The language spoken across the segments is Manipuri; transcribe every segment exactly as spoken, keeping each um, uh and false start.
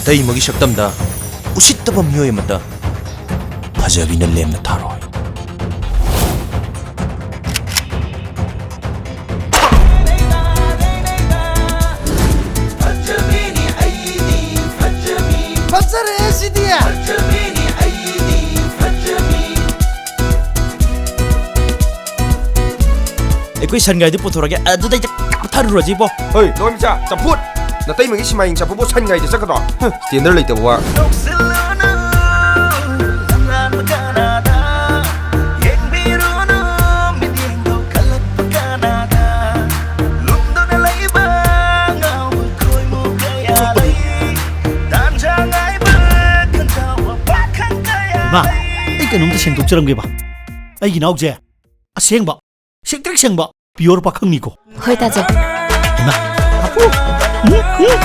ꯏꯇꯩꯃꯒꯤ ꯁꯛꯇꯝꯗ ꯎꯁꯤꯠꯇꯕ ꯃꯤꯑꯣꯏ ꯑꯃꯠꯇ ꯐꯖꯕꯤꯅ ꯂꯦꯝꯅ ꯊꯥꯔꯣꯏ꯫ ꯐꯖꯔꯦ ꯁꯤꯗꯤ! ꯑꯩꯈꯣꯏ ꯁꯟꯒꯥꯏꯗꯨ ꯄꯨꯊꯣꯔꯛꯑꯒꯦ, ꯑꯗꯨꯗꯩꯗ ꯀꯥꯞꯊꯔꯨꯔꯁꯤꯕꯣ꯫ ꯍꯣꯏ, ꯂꯣꯏꯃꯆꯥ, ꯆꯝꯐꯨꯠ! ꯅꯇꯩꯃꯒꯤ ꯁꯤꯃꯥ ꯌꯦꯡ ꯆꯠꯄꯕꯨ ꯁꯟꯒꯥꯏꯗ ꯆꯠꯀꯗ꯭ꯔꯣ? ꯍ, ꯁ꯭ꯇꯦꯟꯗꯔ ꯂꯩꯇꯕ ꯋꯥ꯫ ꯅꯣꯛꯁꯤꯜꯂꯨꯅꯨ, ꯂꯝꯂꯥꯟꯕ ꯀꯅꯥꯗ? ꯌꯦꯡꯕꯤꯔꯨꯅꯨ, ꯃꯤꯠꯌꯦꯡꯗꯣ ꯀꯜꯂꯛꯄ ꯀꯅꯥꯗ? ꯂꯨꯝꯗꯨꯅ ꯂꯩꯕ ꯉꯥꯎꯕ ꯈꯣꯏꯃꯨ ꯀꯌꯥ ꯂꯩ꯫ ꯇꯥꯟꯖꯥ ꯉꯥꯏꯕ ꯈꯟꯖꯥꯎꯕ ꯄꯥꯈꯪ ꯀꯌꯥ ꯏꯃꯥ, ꯂꯩ꯫ ꯑꯩ ꯀꯩꯅꯣꯝꯇ ꯁꯦꯡꯗꯣꯛꯆꯔꯝꯒꯦꯕ꯫ ꯑꯩꯒꯤ ꯏꯅꯥꯎꯁꯦ ꯑꯁꯦꯡꯕ, ꯁꯦꯡꯇ꯭ꯔꯤꯛ ꯁꯦꯡꯕ pure ꯄꯥꯈꯪꯅꯤꯀꯣ꯫ ꯍꯣꯏ, ꯇꯥꯖꯧ꯫ ꯍꯩꯃꯥ, ꯍꯥꯄꯨ꯫ ꯎꯝ, ꯎꯝ꯫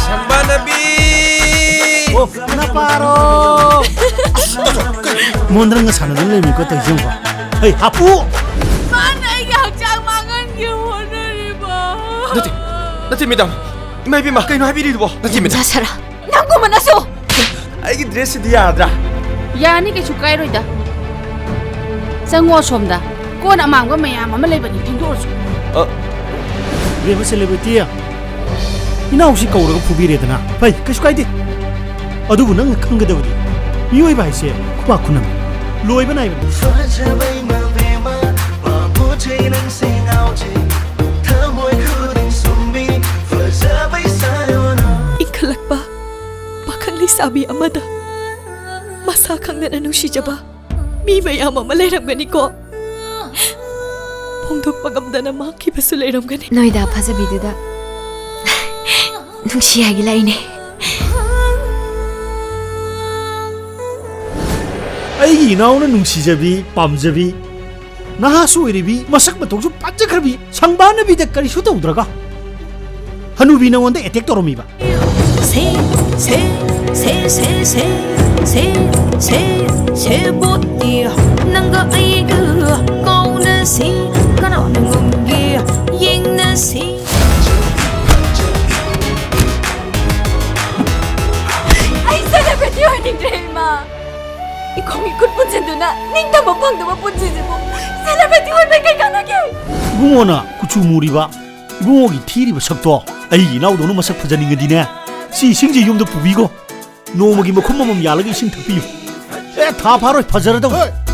ꯁꯝꯕꯥꯅꯕꯤ! ꯑꯣ, ꯅꯄꯥꯔꯣ! ꯃꯣꯟꯗ꯭ꯔꯪꯒ ꯁꯥꯟꯅꯗꯨꯅ ꯂꯩꯔꯝꯃꯤꯀꯣ ꯇꯧꯔꯤꯁꯦ ꯌꯦꯡꯉꯨꯀꯣ꯫ ꯍꯩ, ꯍꯥꯄꯨ! ꯃꯥꯅ ꯑꯩꯒꯤ ꯍꯛꯆꯥꯡ ꯃꯥꯡꯍꯟꯒꯦ ꯍꯣꯠꯅꯔꯤꯕ꯫ ꯅꯠꯇꯦ, ꯅꯠꯇꯦ, ꯃꯦꯗꯥꯝ꯫ ꯏꯃꯥ ꯏꯕꯦꯝꯃ, ꯀꯩꯅꯣ ꯍꯥꯏꯕꯤꯔꯤꯗꯨꯕꯣ? ꯅꯠꯇꯦ, ꯃꯦꯗꯥꯝ꯫ ꯖꯥꯁꯥꯔꯥ, ꯅꯪꯒꯨꯝꯕꯅꯁꯨ! ꯑꯩꯒꯤ ꯗ꯭ꯔꯦꯁꯁꯤꯗꯤ ꯌꯥꯗ꯭ꯔꯥ? ꯌꯥꯅꯤ, ꯀꯩꯁꯨ ꯀꯥꯏꯔꯣꯏꯗ꯫ ꯆꯪꯉꯣ ꯑꯁꯣꯝꯗ꯫ ꯀꯣꯟ ꯑꯃꯥꯡꯕ ꯃꯌꯥꯝ ꯑꯃ ꯂꯩꯕꯅꯤ, ꯐꯦꯡꯗꯣꯛꯑꯁꯨ꯫ ꯑ, ꯏꯕꯦꯝꯃ ꯁꯦꯂꯦꯕ꯭ꯔꯤꯇꯤ, ꯏꯅꯥꯎꯁꯤ ꯀꯧꯔꯒ ꯐꯨꯕꯤꯔꯦꯗꯅ꯫ ꯐꯩ, ꯀꯩꯁꯨ ꯀꯥꯏꯗꯦ꯫ ꯑꯗꯨꯕꯨ ꯅꯪꯅ ꯈꯪꯒꯗꯕꯗꯤ, ꯃꯤꯑꯣꯏꯕ ꯍꯥꯏꯁꯦ ꯈꯨꯕꯥꯛ ꯈꯨꯅꯝꯅꯤ꯫ ꯂꯣꯏꯕ ꯅꯥꯏꯕꯅꯤ꯫ ꯐꯖꯕꯩ ꯃꯕꯦꯝꯃ, ꯄꯥꯝꯕꯣꯠ ꯆꯩ ꯅꯪꯁꯦ ꯉꯥꯎꯖꯩ꯫ ꯊꯃꯣꯏ ꯈꯨꯗꯤꯡ ꯁꯨꯝꯕꯤ, ꯐꯖꯕꯩ ꯁꯥꯌꯣꯅ꯫ ꯏꯟꯈꯠꯂꯛꯄ ꯄꯥꯈꯪ ꯂꯩꯁꯥꯕꯤ ꯑꯃꯗ ꯃꯁꯥ ꯈꯪꯗꯅ ꯅꯨꯡꯁꯤꯖꯕ ꯃꯤ ꯃꯌꯥꯝ ꯑꯃ ꯂꯩꯔꯝꯒꯅꯤꯀꯣ꯫ ꯐꯣꯡꯗꯣꯛꯄ ꯉꯝꯗꯅ ꯃꯥꯡꯈꯤꯕꯁꯨ ꯂꯩꯔꯝꯒꯅꯤ꯫ ꯅꯣꯏꯗ ꯐꯖꯕꯤꯗꯨꯗ ꯅꯨꯡꯁꯤ ꯍꯥꯏꯒꯦ ꯂꯥꯛꯏꯅꯦ꯫ ꯑꯩꯒꯤ ꯏꯅꯥꯎꯅ ꯅꯨꯡꯁꯤꯖꯕꯤ, ꯄꯥꯝꯖꯕꯤ, ꯅꯍꯥꯁꯨ ꯑꯣꯏꯔꯤꯕꯤ, ꯃꯁꯛ ꯃꯇꯧꯁꯨ ꯐꯖꯈ꯭ꯔꯕꯤ ꯁꯪꯕꯥꯅꯕꯤꯗ ꯀꯔꯤꯁꯨ ꯇꯧꯗ꯭ꯔꯒ ꯍꯅꯨꯕꯤ ꯅꯉꯣꯟꯗ ꯑꯦꯇꯦꯛ ꯇꯧꯔꯝꯃꯤꯕ꯫ ꯁꯦ, ꯁꯦ, ꯁꯦ, ꯁꯦ, ꯁꯦ, ꯁꯦ, ꯁꯦ, ꯁꯦꯕꯣꯠꯇꯤ ꯅꯪꯒ ꯑꯩꯒ ꯀꯥꯎꯅ ꯁꯤ ꯀꯅꯥꯅ ꯉꯝꯒꯦ? ꯌꯦꯡꯅꯁꯤ꯫ ꯑꯩ celebrity ꯑꯣꯏꯅꯤꯡꯗ꯭ꯔꯦ, ꯏꯃꯥ꯫ ꯏꯈꯣꯡ ꯏꯈꯨꯠ ꯄꯨꯟꯁꯤꯟꯗꯨꯅ ꯅꯤꯡꯇꯝꯕ ꯐꯪꯗꯕ ꯄꯨꯟꯁꯤꯁꯤꯕꯨ celebrity ꯑꯣꯏꯕꯩ ꯀꯩ ꯀꯥꯟꯅꯒꯦ? ꯏꯕꯨꯡꯉꯣꯅ ꯀꯨꯆꯨ ꯃꯨꯔꯤꯕ, ꯏꯕꯨꯡꯉꯣꯒꯤ ꯊꯤꯔꯤꯕ ꯁꯛꯇꯣ ꯑꯩꯒꯤ ꯏꯅꯥꯎꯗꯧꯅ ꯃꯁꯛ ꯐꯖꯅꯤꯡꯉꯗꯤꯅꯦ, ꯁꯤ ꯏꯁꯤꯡꯁꯦ ꯌꯨꯝꯗ ꯄꯨꯕꯤꯈꯣ꯫ ꯅꯣꯡꯃꯒꯤ ꯃꯈꯨꯝ ꯑꯃꯃꯝ ꯌꯥꯜꯂꯒ ꯏꯁꯤꯡ ꯊꯛꯄꯤꯌꯨ꯫ ꯑꯦ, ꯊꯥ ꯐꯥꯔꯣꯏ, ꯐꯖꯔꯗꯧꯅꯤ꯫